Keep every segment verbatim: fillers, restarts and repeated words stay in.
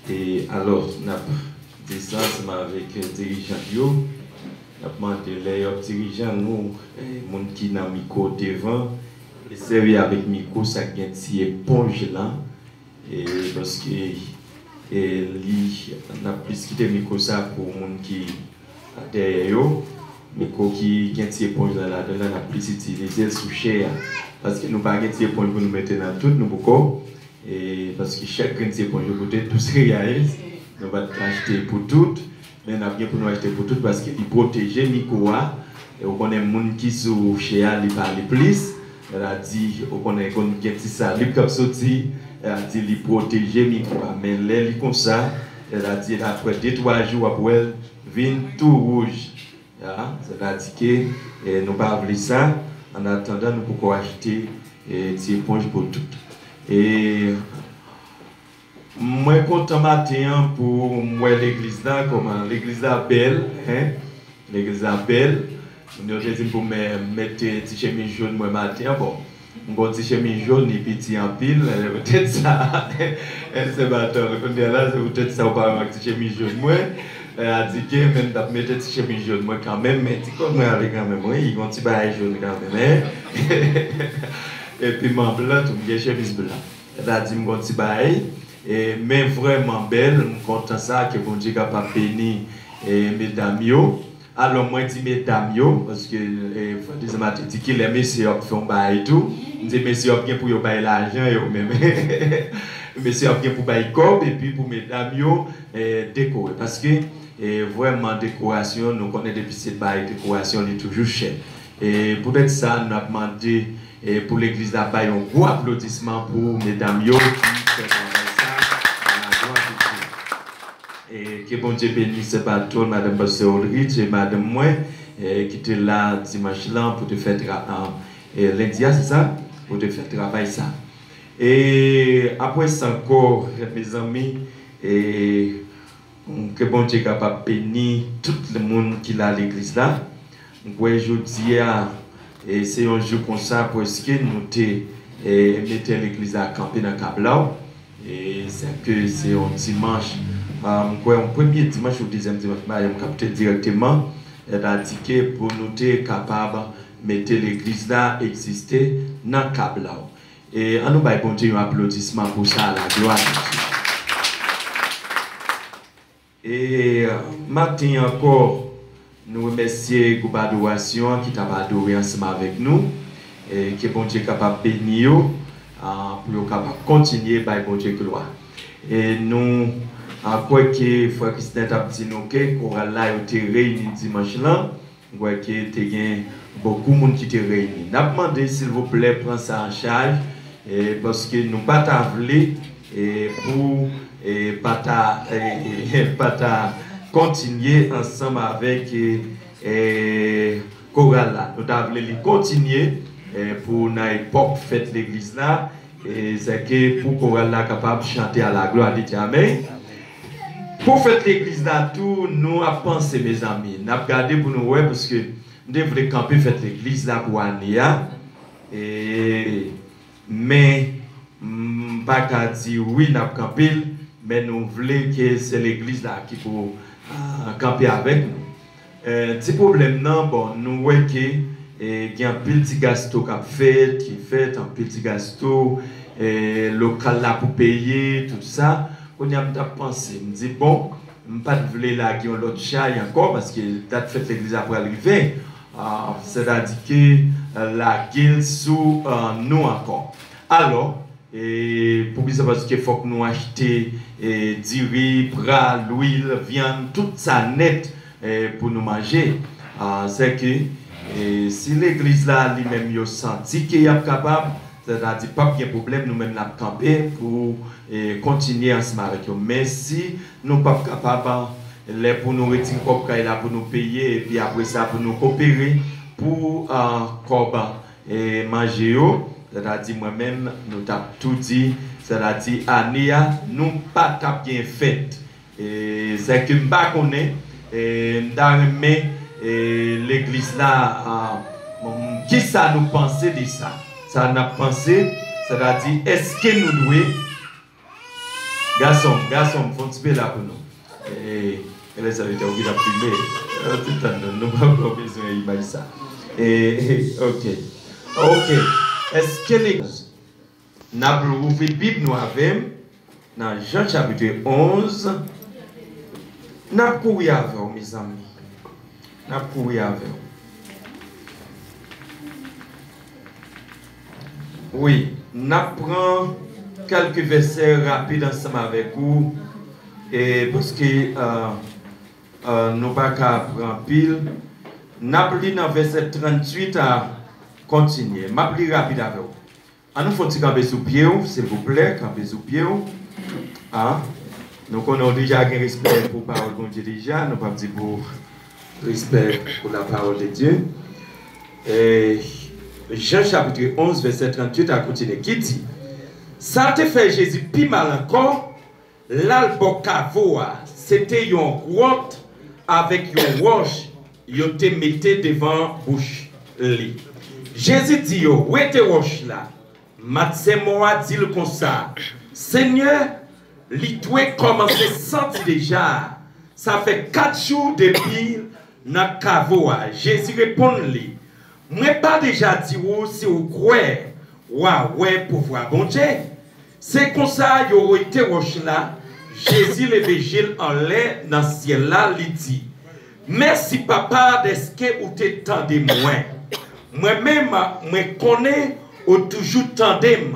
E alò, n ap di sa ansanm avèk, eh, dirijan yo. N ap mande lè y ap dirijan nou, eh, moun ki nan mikwo devan, sèvi avèk mikwo sa k gen ti eponj lan, e paske, e li, n ap plis kite mikwo sa pou moun ki dèyè yo. Mikwo ki gen ti eponj lan ladan l lan, n ap plis itilize l sou chè a. Paske nou pa gen ti eponj pou nou mete nan tout, nou poko. E paske chak grenn ti eponj yo koute douz riyal. Nou pa t ka achte pou tout, men n ap gen pou nou achte pou tout paske li pwoteje mikwo a. E ou konnen moun ki sou chè a, li pale plis. Sètadi, ou konnen konn gen ti salib k ap soti, sètadi li pwoteje mikwo a. Men lè li konsa, sètadi apre de twa jou, w ap wè l vin tou wouj. Ya, sètadi ke, eh, nou pa vle sa. An atandan, nou poko achte, eh, ti eponj pou tout. E mwen kontan maten an pou m wè legliz la, kòman legliz la bèl, en. Legliz la bèl. Moun yo te di m pou m mete ti chemiz jòn mwen maten an. Bon, m gon ti chemiz jòn, li piti anpil, eh, poutèt sa, eh, se baton, kounye a la, se poutèt sa ou pa wè m ak ti chemiz jòn mwen. Eh, a di ke, men m t ap mete ti chemiz jòn mwen kanmenm, men ti kòd mwen ale kanmenm, wi, li gon ti bagay jòn kanmenm, en. Epi m an blan tou, m gen chemiz blan. Sètadi m gon ti bagay, e, men vrèman bèl, m kontan sa, ke Bondye kapab beni, e, medam yo. Alò, mwen di medam yo, paske, e, Fwè Dezama te di kilè mesye yo ap fè yon bagay tou. M di mesye yo ap gen pou yo bay lajan yo menm. Mesye yo ap gen pou bay kòb, epi pou medam yo, e, dekore. Paske, e, vrèman dekorasyon, nou konnen depi se bay dekorasyon, li toujou chè. E poutèt sa, n ap mande, e, pou legliz la bay yon gwo aplodisman pou medam yo ki fè travay sa, la glwa de Dye. E ke Bondye beni sè Patòn, madanm pastè Olrich e madanm mwen, e, ki te la dimanch lan pou te fè tra-, a, e, lendi a, se sa? Pou te fè travay sa. E apre sa ankò, mezanmi, e, ke Bondye kapab beni tout moun ki la legliz la. M kwè jodi a, e, se yon jou konsa prèske nou te, e, mete legliz la kanpe nan Kablaw. E sèke se yon dimanch, a, m kwè yon premye dimanch ou dezyèm dimanch, m pa janm kapte dirèkteman, sètadi ke pou nou te kapab mete legliz la egziste nan Kablaw. E ann nou bay Bondye yon aplodisman pou sa, la glwa de Dye. E maten an ankò, nou remèsye gwoup adorasyon an ki t ap adore ansanm avèk nou. E ke Bondye kapab beni yo, a, pou yo kapab kontinye bay Bondye glwa. E nou, a, kwè ke frè Christin t ap di nou ke koral la yo te reyini dimanch lan. M kwè ke te gen bokou moun ki te reyini. N ap mande, silvouplè, pran sa an chaj, e, paske nou pa ta vle, e, pou, e, pa ta, e, e, pa ta kontinye ansanm avèk, e, e, koral la. Nou ta vle li kontinye, e, pou nan epòk fèt legliz la, e, sèke pou koral la kapab chante a la glwa de Dye. Amèn. Pou fèt legliz la tou, nou ap panse, mezanmi. N ap gade pou nou wè, paske m te vle kanpe fèt legliz la pou ane a. E, men, m pa ka di wi n ap kanpe l, men nou vle ke se legliz la ki pou, a, kanpe avèk nou. E, ti pwoblèm nan, bon, nou wè ke, e, gen anpil ti gasto k ap fèt, ki fèt, anpil ti gasto, e, lokal la pou peye, tout sa. Kounye a m t ap panse, m di, bon, m pa t vle lage yon lòt chay ankò, paske dat fèt legliz la pral rive. A, sètadi ke, e, lage l sou, e, nou ankò. Alò, E, poukisa? Paske fòk nou achte, e, diri, pra, lwil, vyann, tout sa nèt, e, pou nou manje. A, sèke, e, si legliz la, li menm, yo santi ke y ap kapab, sètadi p ap gen pwoblèm, nou menm n ap kanpe pou, e, kontinye ansanm avèk yo. Men si nou p ap kapab, lè pou nou retire kòb kay la pou nou peye, epi apre sa pou nou kopere pou, a, kòb, e, manje yo, sètadi mwen menm, nou t ap tou di, sètadi ane a, nou pa t ap gen fèt. E, sèke m pa konnen, e, m ta renmen, e, legliz la, a, bon, kisa nou panse de sa? Sa n ap panse, sètadi èske nou dwe Gason, gason, fè yon ti pe la pou nou. E, e lè sa yo te oblije ap filme. Yo te tann nou, nou pa pran bezwen imaj sa. E, ok. Ok. Èske legliz, n ap louvri Bib nou avè m nan Jan chapit onz. N ap kouri avè w, mezanmi. N ap kouri avè w. Wi, n ap pran kèlke vèsè rapid ansanm avèk ou, e paske, euh, euh, nou pa ka pran anpil. N ap li nan vèsè tranntuit a kontinye. M ap li rapid avè w. An nou fè yon ti kanpe sou pye w, silvouplè, kanpe sou pye w. A, nou konnen w deja gen respè pou pawòl Bondye deja, nou p ap di pou respè pou la parole de Dieu. E, Jan chapit onz, vèsè tranntuit a kontinye, ki di, sa te fè Jezi pi mal ankò, l al bò kavo a, se te yon gwòt avèk yon wòch yo te mete devan bouch li. Jezi di yo, wete wòch la. Madse mò a di l konsa, Senyè, li dwe kòmanse santi deja. Sa fè kat jou depi l nan kavo a. Jezi reponn li, mwen pa deja di w si w kwè, w a wè pouvwa Bondye? Se konsa yo wete wòch la. Jezi leve je l anlè nan syèl la, li di, mèsi Papa dèske ou te tande mwen. Mwen menm, mwen konnen ou toujou tande m.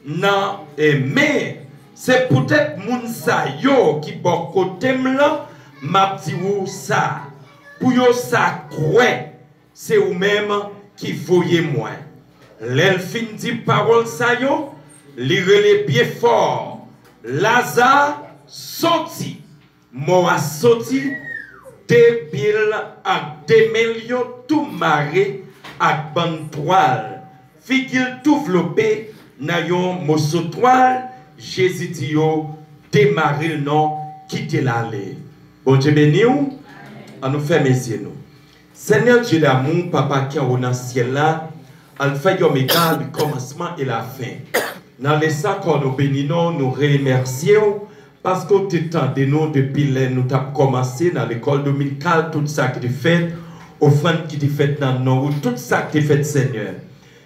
Nan, e, men, se poutèt moun sa yo ki bò kote m lan, m ap di w sa, pou yo sa kwè se ou menm ki voye mwen. Lè l fin di pawòl sa yo, li rele byen fò, Laza, soti! Mò a soti, de pye l ak de men l yo tou mare ak bann twal. Figi l tou vlope nan yon moso twal. Jezi di yo, demare l non, kite l ale. Bondye beni w. An nou fèmen zye nou. Senyè Dye damou, Papa ki anwo nan syèl la, Alfa e Omega, le kòmansman e lafen. Nan lè sa ankò nou beni non, nou remèsye w, paske w te tande nou depi lè nou t ap kòmanse nan lekòl dominikal, tout sa ki te fèt, ofrann ki te fèt nan non ou, tout sa ki te fèt, Senyè.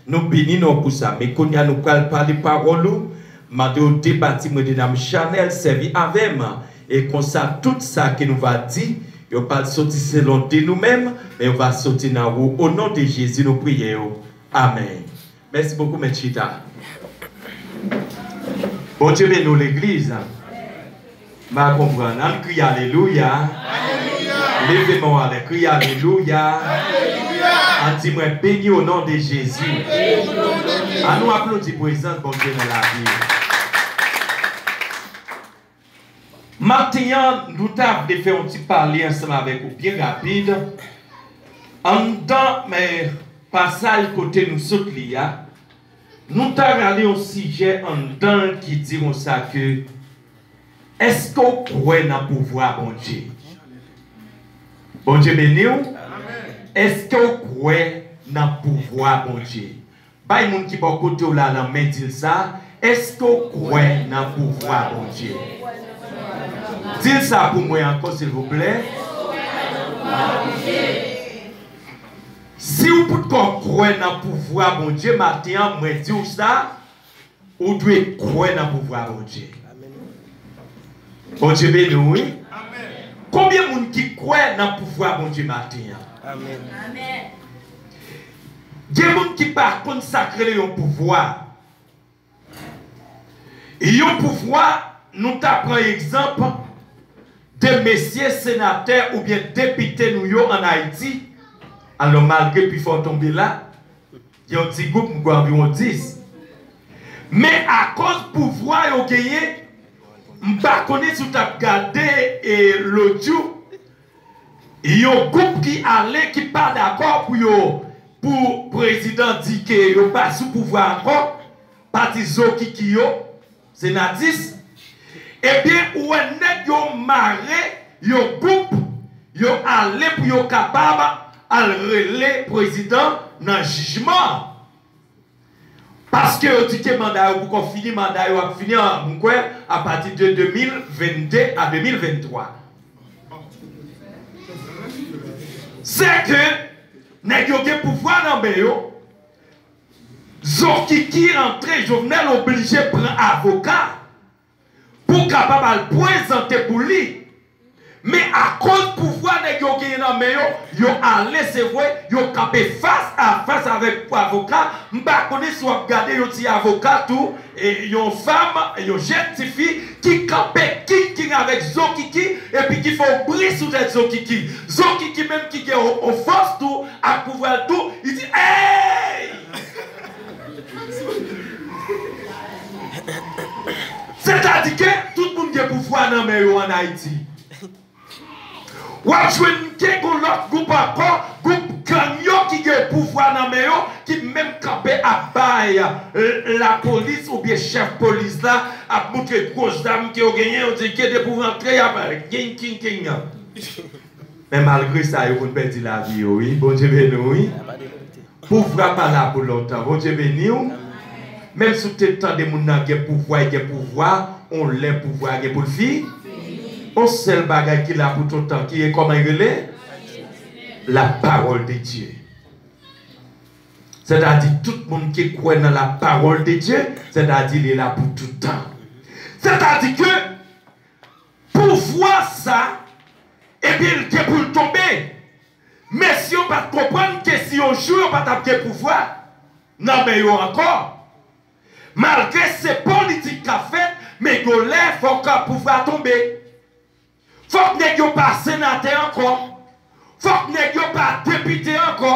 Nou beni non pou sa. Men kounye a nou pral pale pawòl ou. Mande w debati mwen de nanm chanèl, sèvi avè m. E konsa tout sa ke nou va di, yo pa soti selon de nou menm, men yo va soti nan ou. O non de Jezi nou priye w. Amèn. Mèsi bokou, mèt chita. Bondye beni w, legliz. M pa konprann. Ann kriye alelouya. Leve men w anlè, kriye alelouya. Ann di mwen, beni o non de Jezi. Ann nou aplodi prezans Bondye nan lavi w. Maten an, nou ta vle fè yon ti pale ansanm avèk ou byen rapid. Anndan, men, pasaj kote nou sot li a, nou ta rale yon sijè anndan l ki di konsa ke, èske w kwè nan pouvwa Bondye? Bondye beni w. Èske w kwè nan pouvwa Bondye? Bay moun ki bò kote w la lanmen, di l sa, èske w kwè nan pouvwa Bondye? Di l sa pou mwen ankò, silvouplè. Si w potko kwè nan pouvwa Bondye, maten an, mwen di w sa, ou dwe kwè nan pouvwa Bondye. Bondye beni w, wi. Konbyen moun ki kwè nan pouvwa Bondye maten an? Gen moun ki pa konn sa k rele yon pouvwa. Yon pouvwa, nou ta pran egzanp de mesye senatè oubyen depite nou yo ann Ayiti. Alò, malgre pifò tonbe la, gen yon ti gwoup, m kwè anviwon dis. Men akoz pouvwa yo genyen, m pa konnen si w t ap gade, e, lòt jou, yon gwoup ki ale, ki pa dakò pou yo, pou prezidan di ke yo pa sou pouvwa ankò, pati zokiki yo, senatis, ebyen, ou wè nèg yo mare yon gwoup, yo ale pou yo kapab al rele prezidan nan jijman. Paske yo di ke manda yo poko fini, manda yo ap fini, an, m kwè, apati de de mil vennde a de mil venntwa. Se ke nèg yo gen pouvwa nan men yo. Zokiki rantre, Jovenel oblije pran avoka pou kapab al prezante pou li. Men akoz pouvwa nèg yo genyen nan men yo, yo ale, se vre, yo kanpe fas a fas avèk avoka. M pa konnen si w ap gade yon ti avoka tou, e yon fanm, yon jèn tifi ki kanpe king king avèk Zokiki, epi ki fè yon bri sou tèt Zokiki. Zokiki menm ki gen yon, yon fòs tou, ak pouvwa l tou, li di, "Ey!" Sètadi ke tout moun gen pouvwa nan men yo ann Ayiti. W ap jwenn ke gon lòt gwoup ankò, gwoup gang yo ki gen pouvwa nan men yo, ki menm kanpe ap bay, eh, lapolis oubyen chèf polis la, ap montre gwo zam ke yo genyen, yo di ke depi w rantre, y ap king, king, king. Men malgre sa, yo konn pèdi lavi yo, wi. Bondye beni w, wi. Pouvwa pa la pou lontan. Bondye beni w. Menm si w te tande moun nan gen pouvwa, e gen pouvwa, on lè pouvwa gen pou l fi. On sèl bagay ki la pou tout tan, ki e kòman l rele? La parole de Dieu. Sètadi tout moun ki kwè nan la parole de Dieu, sètadi li la pou tout tan. Sètadi ke pouvwa sa, ebyen, l gen pou l tonbe. Mesye yo pa t konprann ke si yon jou yo pa t ap gen pouvwa nan men yo ankò. Malgre se politik k ap fèt, men yon lè fòk pouvwa tonbe. Fòk nèg yo pa senatè ankò. Fòk nèg yo pa depite ankò.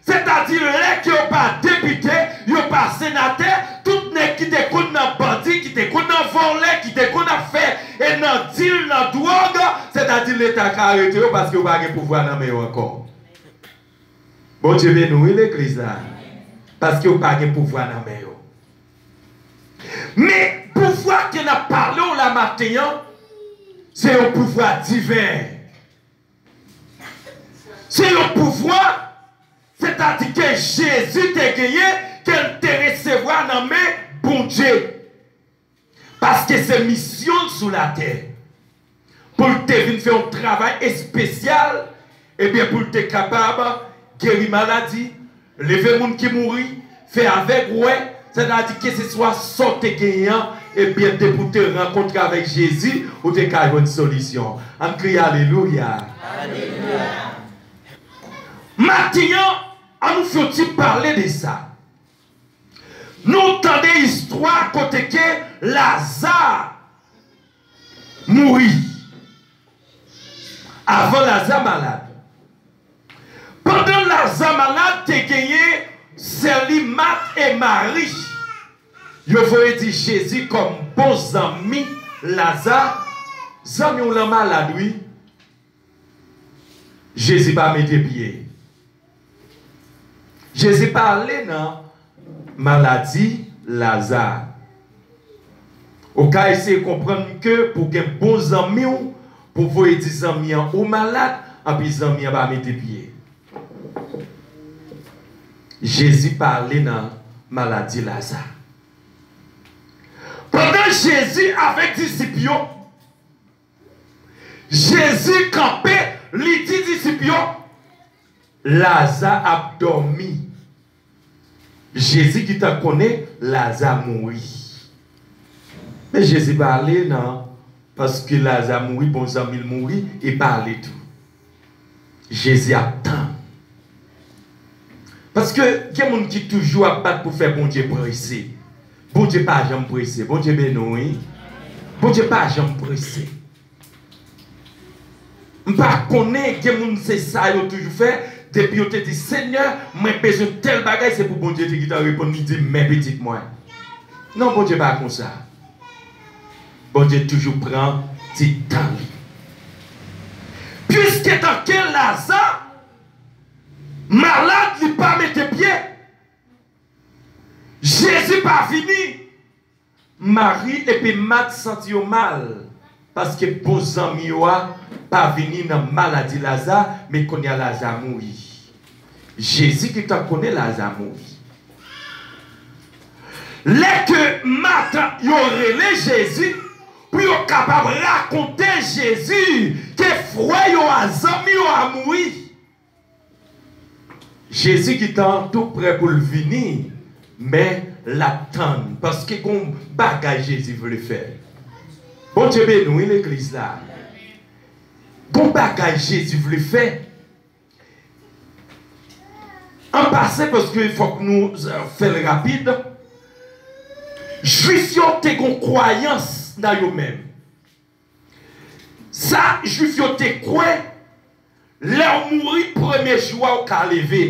Sètadi lè ke yo pa depite, yo pa senatè, tout nèg ki te konn nan bandi, ki te konn nan vòlè, ki te konn ap fè e nan dil, nan dwòg, sètadi Leta ka arete yo paske yo pa gen pouvwa nan men yo ankò. Bondye beni w, wi, legliz la. Paske yo pa gen pouvwa nan men yo. Men pouvwa ke n ap pale w la maten an, se yon pouvwa diven. Se yon pouvwa, sètadi ke Jezi te genyen, ke l te resevwa nan men Bondye. Paske se misyon l sou latè. Pou l te vin fè yon travay espesyal, ebyen, pou l te kapab geri maladi, leve moun ki mouri, fè avèg wè, sètadi keseswa sa w te genyen an, ebyen, depi w te rankontre avèk Jezi, ou te ka jwenn solisyon. Ann kriye alelouya. Alelouya. Maten an, ann nou fè yon ti pale de sa. Nou tande istwa kote ke Laza mouri. Avan Laza malad. Pandan Laza malad, te genyen sè li Mat e Mari. Yo voye di Jezi kòm bon zanmi Laza, "Zanmi w lan malad, wi." Jezi pa mete pye. Jezi pa ale nan maladi Laza. Ou ka eseye konprann ke pou gen bon zanmi w, pou voye di zanmi an ou malad, anpi zanmi an pa mete pye. Jezi pa ale nan maladi Laza. Pandan Jezi avèk disip yo, Jezi kanpe, li di disip yo, "Laza ap dòmi." Jezi gentan konnen Laza mouri. Men Jezi pa ale nan, paske Laza mouri, bon zanmi l mouri, e pa ale tou. Jezi ap tann. Paske gen moun ki toujou ap bat pou fè Bondye prese. Bondye pa janm prese. Bondye beni w, wi. Bondye pa janm prese. M pa konnen, gen moun se sa yo toujou fè. Depi yo te di, "Senyè, mwen bezwen tèl bagay," se pou Bondye te gentan reponn li, di, "Men pitit mwen." Non, Bondye pa konsa. Bondye toujou pran ti tan li. Piske tanke Laza malad, li pa mete pye, Jezi pa vini. Mari epi Mat santi yo mal, paske bon zanmi yo a pa vini nan maladi Laza, men kounye a Laza mouri. Jezi gentan konnen Laza mouri. Lè ke matant yo rele Jezi pou yo kapab rakonte Jezi ke frè yo a, zanmi yo a mouri, Jezi gentan tou prè pou l vini, men l ap tann, paske gon bagay Jezi vle fè. Bondye beni w, wi, legliz la. Gon bagay Jezi vle fè. An pasan, paske fòk nou, eh, fè l rapid, Jwif yo te gon kwayans nan yo menm. Sa Jwif yo te kwè, lè w mouri, premye jou a, ou ka leve.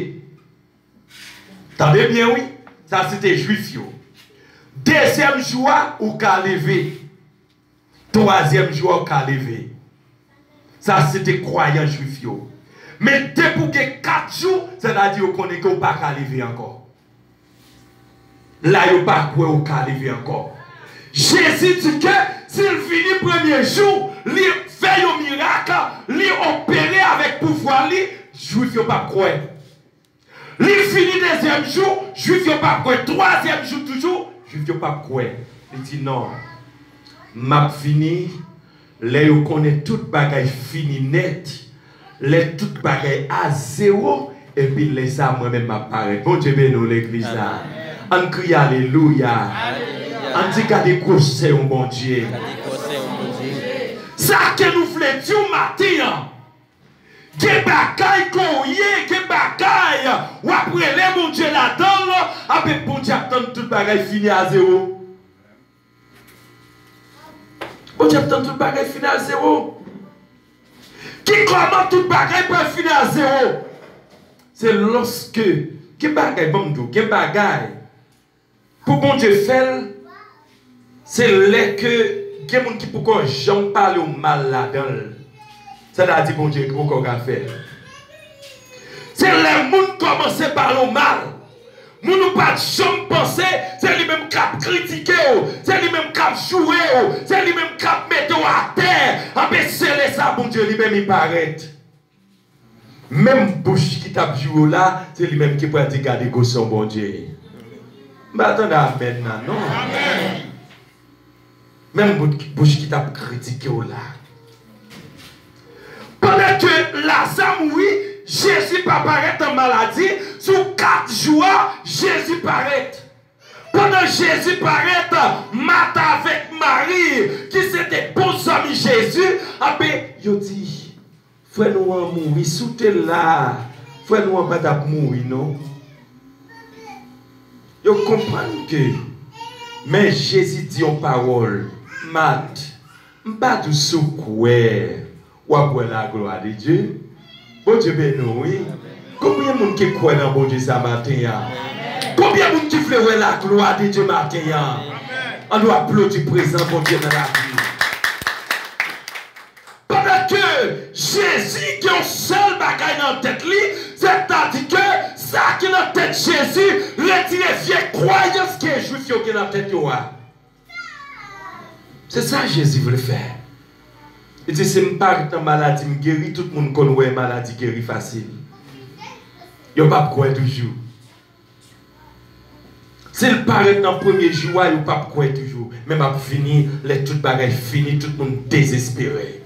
Tande byen, wi. Sa se te Jwif yo. Dezyèm jou a, ou ka leve. Twazyèm jou a, ou ka leve. Sa se te kwayans Jwif yo. Men depi w gen kat jou, sètadi yo konnen ke w pa ka leve ankò. La yo pa kwè ou ka leve ankò. Jezi di ke si l vini premye jou, li fè yon mirak, li opere avèk pouvwa li, Jwif yo p ap kwè. Li vini dezyèm jou, Jwif yo p ap kwè. Twazyèm jou toujou, Jwif yo p ap kwè. Li di, "Non, m ap vini lè yo konnen tout bagay fini nèt, lè tout bagay a zewo, epi lè sa a, mwen menm m ap parèt." Bondye beni w, legliz la. Amèn. Ann kriye alelouya. Alelouya. Ann di, "Gade gwosè yon Bondye." Gade gwosè yon Bondye. Sa ke nou vle di w maten an, gen bagay ke w ye, gen bagay w ap rele Bondye ladan l, ape Bondye ap tann tout bagay fini a zewo. Bondye ap tann tout bagay fini a zewo. Ki kòman tout bagay pral fini a zewo? Se lòske gen bagay, ban m di w, gen bagay pou Bondye fè l, se lè ke gen moun ki poko janm pale w mal ladan l. Sètadi Bondye poko ka fè l. Se lè moun kòmanse pale w mal. Moun ou pa t janm panse, se li menm k ap kritike w, se li menm k ap joure w, se li menm k ap mete w atè. Anben se lè sa Bondye li menm li parèt. Menm bouch ki t ap joure w la, se li menm ki pral di, "Gade gwosè Bondye." M pa tande amèn nan, non. Menm bout-, bouch ki t ap kritike w la. Pandan ke Laza mouri, Jezi pa parèt nan maladi. Sou kat jou a, Jezi parèt. Pandan Jezi parèt, Mat avèk Mari, ki se te bon zanmi Jezi, anben, yo di, "Frè nou an mouri, si w te la, frè nou an pa t ap mouri, non." Yo konprann ke, men Jezi di yon pawòl, "Mat, m pa di w si w kwè, w ap wè laglwa de Dye." Bondye beni w, wi. Konbyen moun ki kwè nan Bondye sa maten an? Konbyen moun ki vle wè laglwa de Dye maten an? Ann nou aplodi prezans Bondye nan lavi. Pandan ke Jezi gen yon sèl bagay nan tèt li, sètadi ke sa ki nan tèt Jezi retire vye kwayans ke Jwif yo gen nan tèt yo a. Se sa Jezi vle fè. Li di, "Si m parèt nan maladi, m geri, tout moun konn wè maladi geri fasil. Yo p ap kwè toujou." Si l parèt nan premye jou a, yo p ap kwè toujou. Men m ap vini, lè tout bagay fini, tout moun dezespere.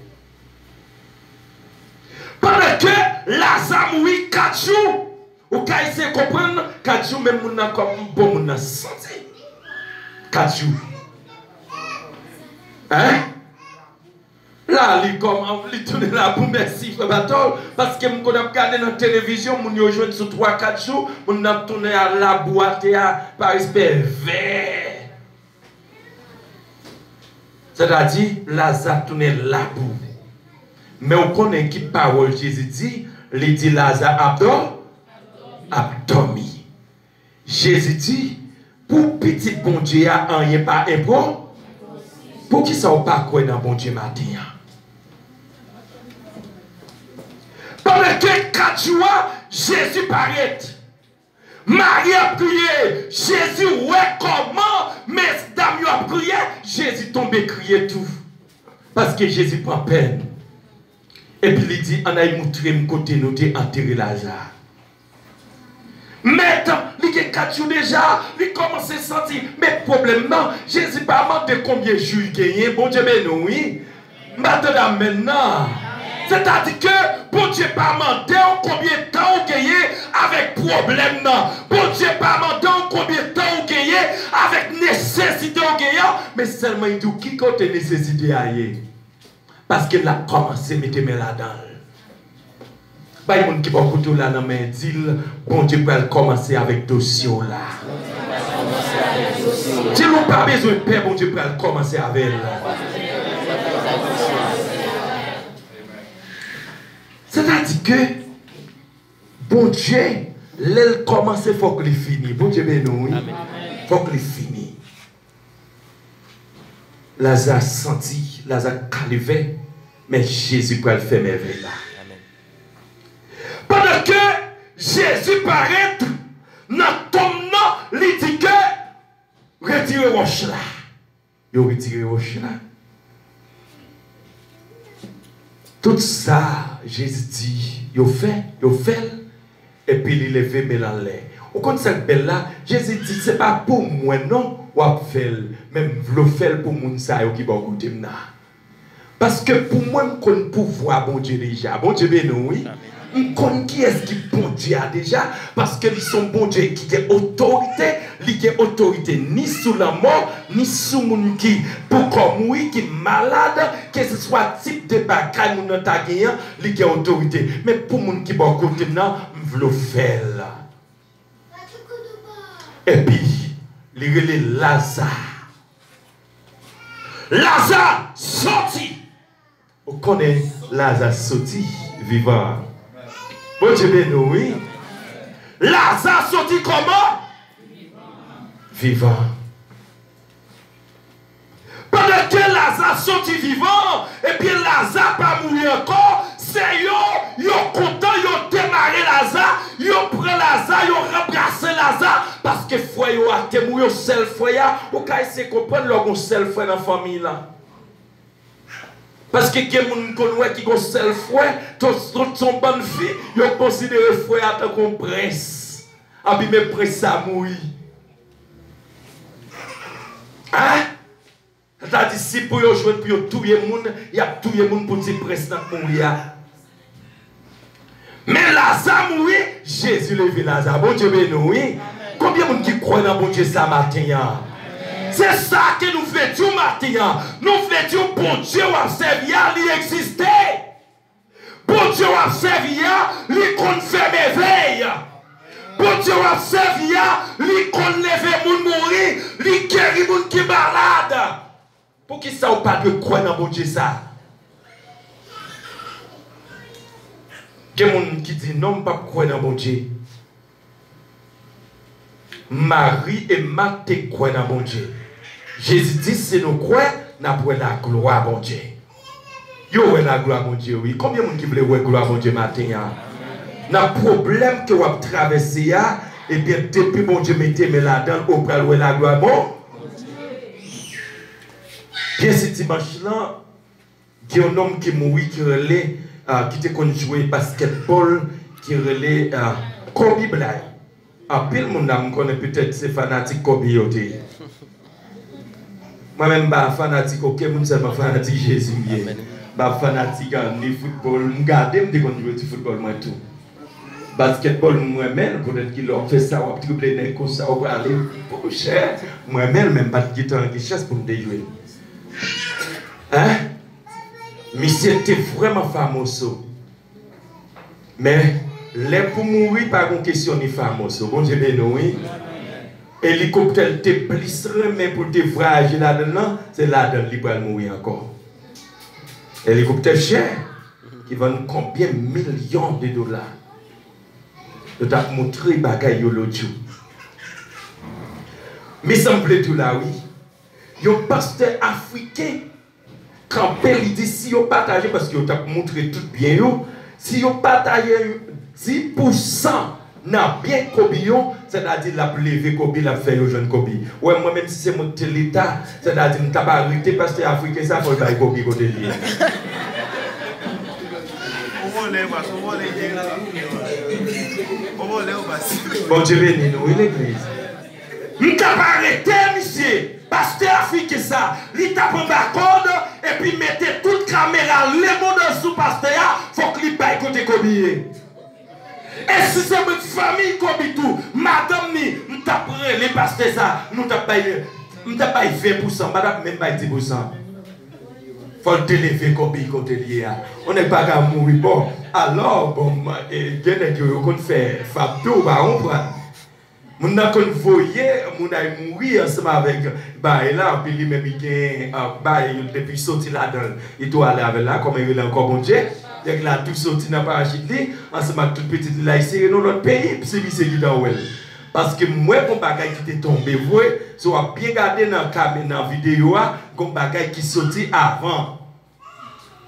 Pandan ke Laza mouri kat jou, ou ka eseye konprann, kat jou, menm moun nan kòm bon moun nan santi. Kat jou. Hein? La, li kòman, li tounen labou, mèsi, frè Batòl, paske m konn ap gade nan televizyon, moun yo jwenn sou twa, kat jou, moun nan tounen a labou atè a, pa respè vè. Sètadi, Laza tounen labou. Men w konnen ki pawòl Jezi di? Li di, "Laza ap dò-, ap dòmi." Jezi di, "Pou pitit Bondye a, anyen pa enpo-." Poukisa w pa kwè nan Bondye maten an? Pandan ke kat jou a, Jezi parèt. Mari ap kriye. Jezi wè kòman medam yo ap kriye. Jezi tonbe kriye tou. Paske Jezi pran pèn. Epi li di, "Ann al moutre m kote nou te antere Laza." Mèt, li gen kat jou deja, li kòmanse santi. Men pwoblèm nan, Jezi pa mande konbyen jou l genyen. Bondye beni w, wi. M pa tande amèn nan. Sètadi ke Bondye pa mande w konbyen tan w genyen avèk pwoblèm nan. Bondye pa mande w konbyen tan w genyen avèk nesesite w genyen an, men sèlman li di w ki kote nesesite a ye. Paske l ap kòmanse mete men ladan l. Bay moun ki bò kote w la nan men, di l, Bondye pral kòmanse avèk dosye w la. Di l ou pa bezwen pè, Bondye pral kòmanse avè l. Sètadi ke Bondye, lè l kòmanse, fòk li fini. Bondye beni w, wi. Amèn. Fòk li fini. Laza santi, Laza kalivè, men Jezi pral fè mèvèy la. Amèn. Pandan ke Jezi parèt nan tonm nan, li di ke, retire wòch la. Yo retire wòch la. Tout sa Jezi di yo fè, yo fè l, epi li leve men l anlè. Ou konn sa k bèl la? Jezi di, se pa pou mwen non w ap fè l, men m vle w fè l pou moun sa yo ki bò kote m nan. Paske pou mwen, m konn pouvwa Bondye deja. Bondye beni w, wi. Amèn. M konn kiyès ki Bondye a deja, paske li se yon Bondye ki gen otorite, li gen otorite ni sou lanmò, ni sou moun ki poko mouri, ki malad, keseswa tip de bagay moun nan ta genyen, li gen otorite. Men pou moun ki bò kote m nan, m vle w fè l. Epi, li rele Laza. Laza, soti! Ou konnen Laza soti vivan. Bondye beni w, wi. Laza soti kòman? Vivan. Pandan ke Laza soti vivan, ebyen Laza pa mouri ankò, se yo, yo kontan, yo demare Laza, yo pran Laza, yo ranplase Laza, paske frè yo a te mouri, yon sèl frè a, ou ka eseye konprann lè w gen yon sèl frè nan fanmiy lan. Paske gen moun m konn wè ki gon sèl frè, tout, tout se yon bann fi, yo konsidere frè a tankou yon prens. Anpi men prens sa mouri. Hein? Sa di si pou yo jwenn pou yo touye moun, y ap touye moun pou ti prens nan k mouri a. Men Laza mouri, Jezi leve Laza. Bondye beni w, wi. Konbyen moun ki kwè nan Bondye sa maten an? Se sa ke nou vle di w maten an. Nou vle di w Bondye w ap sèvi a, li egziste. Bondye w ap sèvi a, li konn fè mèvèy. Bondye w ap sèvi a, li konn leve moun mouri, li geri moun ki malad. Poukisa w pa dwe kwè nan Bondye sa? Gen moun ki di, non, m p ap kwè nan Bondye. Mari e Mat te kwè nan Bondye. Jezi di, si nou kwè, n ap wè laglwa Bondye. Yo wè laglwa Bondye, wi. Konbyen moun ki vle wè glwa Bondye maten an? Nan pwoblèm ke w ap travèse a, ebyen, depi Bondye mete men ladan l, ou pral wè laglwa Bon. Byen si dimanch lan, gen yon nonm ki mouri ki rele, ah, ki te konn jwe baskètbòl, ki rele, ah, Kobe Bryant. Anpil moun la m konnen petèt se fanatik Kobe yo te ye. Mwen menm m pa fanatik okenn moun, sèlman fanatik Jezi m ye. Amèn. M pa fanatik, ah, ni foutbòl. M gade, m te konn jwe ti foutbòl mwen tou. Baskètbòl m renmen l, poutèt ki lè w ap fè sa, w ap drible nèg konsa, w prale. Monchè, m renmen l, men m pa t gentan gen chans pou m te jwe l. Hein? Misye te vrèman famoso. Men, lè pou mouri, pa gon kesyon ni famoso. Bondye beni w, wi. Elikoptè l te plis renmen pou l te vwayaje ladan l lan, se ladan l li pral mouri ankò. Elikoptè chè, ki vann konbyen milyon de dola. Yo t ap montre bagay yo lòt jou. Men sa m vle di w la, wi. Yon pastè afriken kanpe, li di si yo pataje, paske yo t ap montre tout byen yo, si yo pataje dis pousan nan byen Kobe yo, sètadi l ap leve Kobe, l ap fè yo jwenn Kobe. Ou wè, mwen menm si se mwen ki te Leta, sètadi m t ap arete pastè afriken sa, fò l bay Kobe kote l ye. Vòlè, ou pa se vòlè, ou vòlè, ou pa se. Bondye beni nou, wi, legliz. M t ap arete misye. Pastè Afriken sa, li t ap anba kòd, epi mete tout kamera lemonn sou pastè a, fòk li bay kote Kobe ye. E si se mwen k fanmi Kobe tou, madanm ni, m t ap rele pastè sa, nou t ap bay, m t ap bay ven pousan, m pa t ap menm bay dis pousan. Fò l te leve Kobe kote l ye a. Yon nèg pa ka mouri bon. Alò, bon, m, e, gen nèg yo, yo konn fè fab tou, ou pa konprann. Moun nan konn voye moun ay mouri ansanm avèk bagay la, anpi li menm li gen, ah, bagay yo depi soti ladan l, li tou ale avè l la, kòman yo rele ankò Bondye? Nèg la tou soti nan parachit li, ansanm ak tout pitit li la, li sere nan lòt peyi, si misye gentan wè l. Paske m wè gon bagay ki te tonbe vre, si w ap byen gade nan kame-, nan videyo a, gon bagay ki soti avan.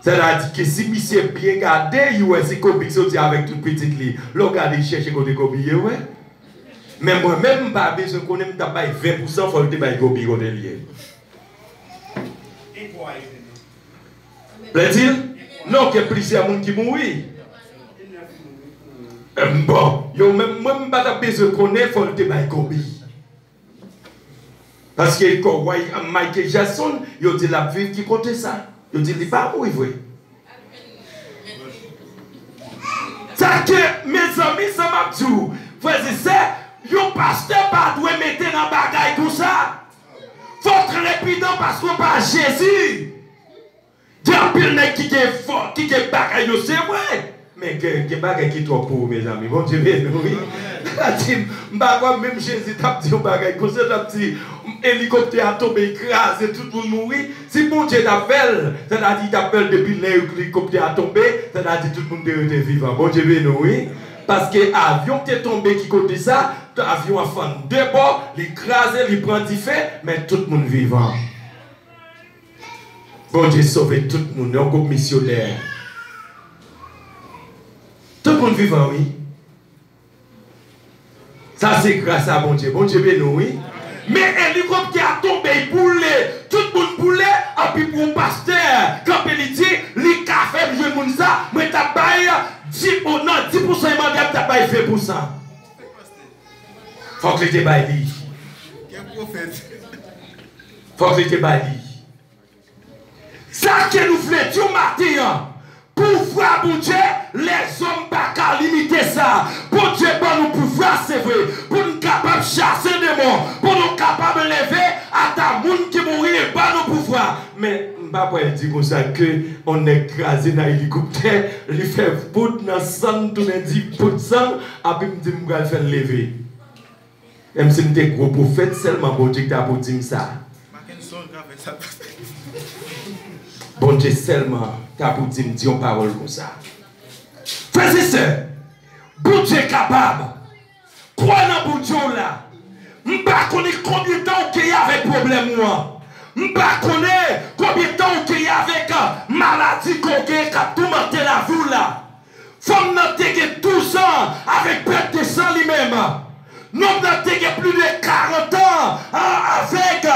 Sètadi ke si misye byen gade, li wè se Kobe k soti avèk tout pitit li. Lè w gade, li chèche kote Kobe ye, wè. Men mwen menm, m pa bezwen konnen, m t ap bay ven pousan, fò l te bay Kobe kote l ye. Plètil? Non, gen plizyè moun ki mouri. Bon, yo menm, mwen, m pa t ap bezwen konnen, fò l te bay Kobe. Paske kò Michael Jackson, yo di l ap viv ki kote sa? Yo di li pa mouri vre. Sa ke, mezanmi, sa m ap di w, frè e sè, yon pastè pa dwe mete nan bagay konsa. Fò w trepidan paske w pa Jezi. Gen anpil nèg ki gen fò, ki gen bagay yo, se vre. Men gen, gen bagay ki twòp pou ou, mezanmi. Bondye beni w, wi. Sa di m, m pa kwè menm Jezi t ap di yon bagay konsa, t ap di, elikoptè a tonbe, li kraze, tout moun mouri. Si Bondye t ap fè l, sètadi li t ap fè l depi lè elikoptè a tonbe, sètadi tout moun te rete vivan. Bondye beni w, wi. Paske avyon ki te tonbe ki kote sa, avyon an fann de bò, li kraze, li pran dife, men tout moun vivan. Bondye sove tout moun, yon gwoup misyonè. Tout moun vivan, wi. Sa se gras a Bondye. Bondye beni w, wi. Men elikoptè a tonbe, li boule, tout moun boule, anpi pou yon pastè kanpe, li di, li ka fè m jwenn moun sa, mwen t ap bay dis, o non, dis pousan, li mande, m t ap bay ven pousan. Fòk li te bay li. Fòk li te bay li. Sa ke nou vle di w maten an, pouvwa Bondye, lèzòm pa ka limite sa. Bondye ban nou pouvwa, se vre, pou n kapab chase demon, pou nou kapab leve ata moun ki mouri, li ban nou pouvwa. Men, m pa kwè l di konsa ke yon nèg kraze nan elikoptè, li fè poud nan san, tounen dis poud san, anpi m di m pral fè l leve. Menm si m te gwo pwofèt, sèlman Bondye ki ta pou di m sa. Mackenson ka fè sa, pastè. Bondye sèlman ta pou di m, di yon pawòl konsa. Frè e sè, Bondye kapab. Kwè nan Bondye w la. M pa konnen konbyen tan w genyen avèk pwoblèm ou an. M pa konnen konbyen tan w genyen avèk, ah, maladi ke w genyen k ap toumante lavi w la. Fanm nan te gen douz an avèk pèt de san li menm. Nonm nan te gen plis de karant an, a, avèg.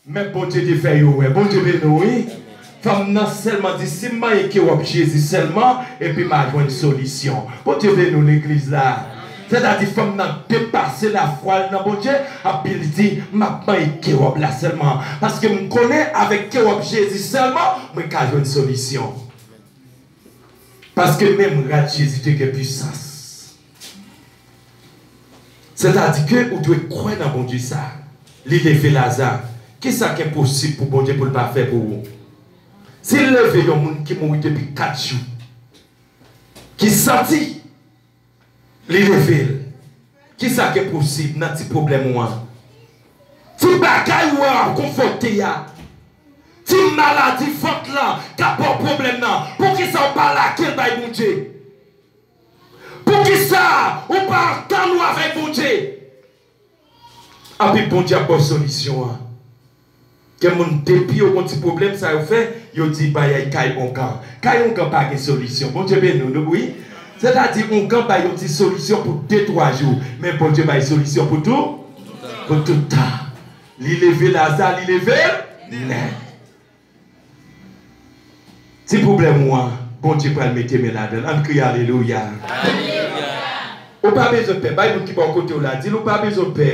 Men Bondye te fè yo wè. Bondye beni w, wi. Fanm nan sèlman di, "Si m manyen kewòb Jezi sèlman, epi m a jwenn solisyon." Bondye beni w, legliz la. Sètadi, fanm nan depase lafwa l nan Bondye, anpi l di, "M ap manyen kewòb la sèlman. Paske m konnen avèk kewòb Jezi sèlman, mwen ka jwenn solisyon." Paske menm rad Jezi te gen pisans. Sètadi ke ou dwe kwè nan Bondye sa. Li leve Laza. Kisa k enposib pou Bondye pou l pa fè pou ou? Si l leve yon moun ki mouri depi kat jou, ki santi, li leve l. Kisa k enposib nan ti pwoblèm ou an? Ti bagay ou ap konfwonte a. Ti maladi vant lan k ap ba w pwoblèm nan. Poukisa w pa lage l bay Bondye? Poukisa ou pa antann ou avèk Bondye? Anpi Bondye ap ba w solisyon an. Gen moun depi yo gon ti pwoblèm sa yo fè, yo di bay kay ongan. Kay ongan pa gen solisyon. Bondye beni w, wi. Sètadi ongan bay yon ti solisyon pou de twa jou, men Bondye bay solisyon pou tou, pou tout tan. Li leve Laza, li leve l nèt. Ti pwoblèm ou an, Bondye pral mete men ladan l. Ann kriye alelouya. Alelouya. Ou pa bezwen pè. Bay moun ki bò kote w la, di l ou pa bezwen pè.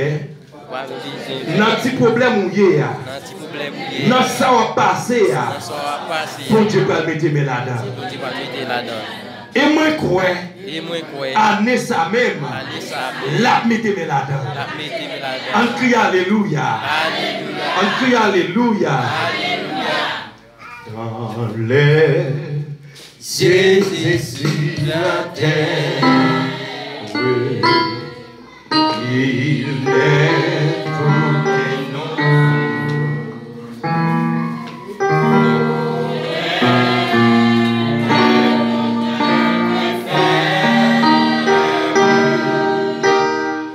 Ou pa bezwen pè. Nan ti pwoblèm ou ye a, nan ti pwoblèm ou ye a, nan sa w ap pase a, nan sa w ap pase a, Bondye pral mete men ladan l. Bondye pral mete ladan l. E mwen kwè, e mwen kwè, ane sa menm, ane sa menm, l ap mete men ladan l. L ap mete men ladan l. Ann kriye alelouya. Alelouya. Ann kriye alelouya. Alelouya. Dans les yeux et sur la terre, il n'est aucun nom.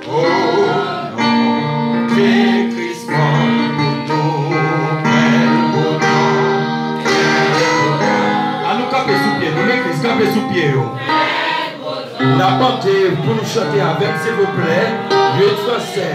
O non de Kris, pran pou nou kèl bonan, kèl bonan. Ann nou kanpe sou pye nou, legliz, kanpe sou pye yo. N ap mande pou nou chante avè m, silvouplè, uit fransè.